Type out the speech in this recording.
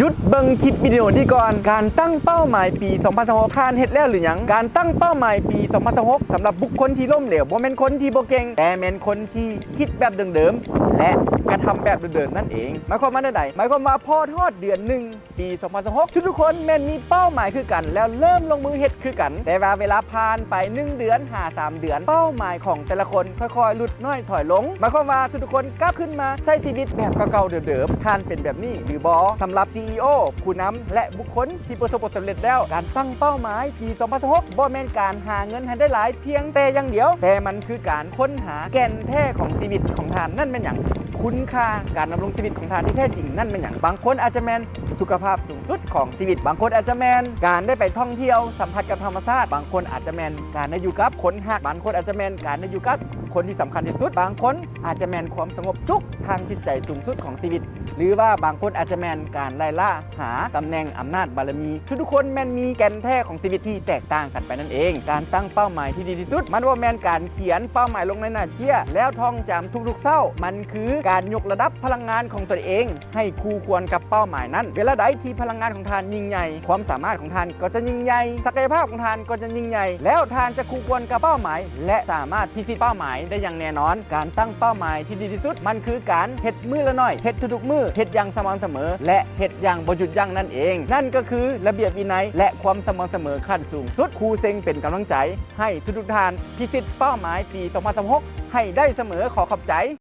ຢຸດເບິ່ງຄລິບວິດີໂອນີ້ກ່ອນ. ການຕັ້ງເປົ້າໝາຍປີສອງພັນຊາວຫົກ ທ່ານເຮັດແລ້ວຫຼືຍັງ? ການຕັ້ງເປົ້າໝາຍປີສອງພັນຊາວຫົກ ສຳລັບບຸກຄົນທີ່ລົ້ມເຫຼວ ບໍ່ແມ່ນຄົນທີ່ບໍ່ເກັ່ງ, ແຕ່ແມ່ນຄົນທີ່ຄິດແບບເດີມໆ ແລະ ກະທຳແບບເດີມໆນັ້ນເອງ. ໝາຍຄວາມວ່າແນວໃດ? ໝາຍຄວາມວ່າພໍຮອດເດືອນໜຶ່ງ ປີສອງພັນຊາວຫົກ ທຸກໆຄົນແມ່ນມີເປົ້າໝາຍຄືກັນ ແລ້ວເລີ່ມລົງມືເຮັດຄືກັນ, ແຕ່ວ່າເວລາຜ່ານໄປໜຶ່ງເດືອນຫາສາມເດືອນ ເປົ້າໝາຍຂອງແຕ່ລະຄົນຄ່ອຍໆຫຼຸດນ້ອຍຖອຍລົງ. ໝາຍຄວາມວ່າທຸກໆຄົນກັບຄືນມາໃຊ້ຊີວິດແບບເກົ່າໆເດີມໆ. ທ່ານເປັນແບບນີ້ຫຼືບໍ່? ສຳລັບ ຊີອີໂອ ຜູ້ນຳ ແລະ ບຸກຄົນທີ່ປະສົບຜົນສຳເລັດແລ້ວ, ການຕັ້ງເປົ້າໝາຍປີສອງພັນຊາວຫົກ ບໍ່ແມ່ນການຫາເງິນໃຫ້ໄດ້ຫຼາຍພຽງແຕ່ຢ່າງດຽວ, ແຕ່ມັນຄືການຄົ້ນຫາແກ່ນແທ້ຂອງຊີວິດຂອງທ່ານນັ້ນແມ່ນຫຍັງ, ຄຸນຄ່າການດຳລົງຊີວິດຂອງທ່ານທີ່ແທ້ຈິງນັ້ນແມ່ນຫຍັງ. ບາງຄົນອາດຈະແມ່ນສຸຂະພາບສູງສຸດຂອງຊີວິດ, ບາງຄົນອາດຈະແມ່ນການໄດ້ໄປທ່ອງທ່ຽວສຳຜັດກັບທຳມະຊາດ, ບາງຄົນອາດຈະແມ່ນການໄດ້ຢູ່ກັບຄົນຮັກ, ບາງຄົນອາດຈະແມ່ນການໄດ້ຢູ່ກັບຄົນທີ່ສຳຄັນທີ່ສຸດ, ບາງຄົນອາດຈະແມ່ນຄວາມສະຫງົບສຸກທາງຈິດໃຈສູງສຸດຂອງຊີວິດ, ຫຼືວ່າບາງຄົນອາດຈະແມ່ນການໄລ່ລ່າຫາຕຳແໜ່ງ, ອຳນາດ, ບາລະມີ. ທຸກໆຄົນແມ່ນມີແກ່ນແທ້ຂອງຊີວິດທີ່ແຕກຕ່າງກັນໄປນັ້ນເອງ. ການຕັ້ງເປົ້າໝາຍທີ່ດີທີ່ສຸດ ມັນບໍ່ແມ່ນການຂຽນເປົ້າໝາຍລົງໃນໜ້າເຈ້ຍ ແລ້ວທ່ອງຈຳທຸກໆເຊົ້າ. ມັນຄືການຍົກລະດັບພະລັງງານຂອງຕົນເອງໃຫ້ຄູ່ຄວນກັບເປົ້າໝາຍນັ້ນ. ເວລາໃດທີ່ພະລັງງານຂອງທ່ານຍິ່ງໃຫຍ່, ຄວາມສາມາດຂອງທ່ານກໍຈະຍິ່ງໃຫຍ່, ສັກກະຍະພາບຂອງທ່ານກໍຈະຍິ່ງໃຫຍ່, ແລ້ວທ່ານຈະຄູ່ຄວນກັບເປົ້າໝາຍ ແລະ ສາມາດພິຊິດເປົ້າໝາຍໄດ້ຢ່າງແນ່ນອນ. ການຕັ້ງເປົ້າໝາຍທີ່ດີທີ່ສຸດ ມັນຄືການເຮັດມື້ລະໜ້ອຍ, ເຮັດທຸກໆມື້, ເຮັດຢ່າງສະໝ່ຳສະເໝີ ແລະ ເຮັດຢ່າງບໍ່ຢຸດຢັ້ງນັ້ນເອງ. ນັ້ນກໍຄືລະບຽບວິໄນ ແລະ ຄວາມສະໝ່ຳສະເໝີຂັ້ນສູງສຸດ. ຄູເຊັງເປັນກຳລັງໃຈໃຫ້ທຸກໆທ່ານພິຊິດເປົ້າໝາຍປີສອງພັນຊາວຫົກໃຫ້ໄດ້ສະເໝີ. ຂໍຂອບໃຈ.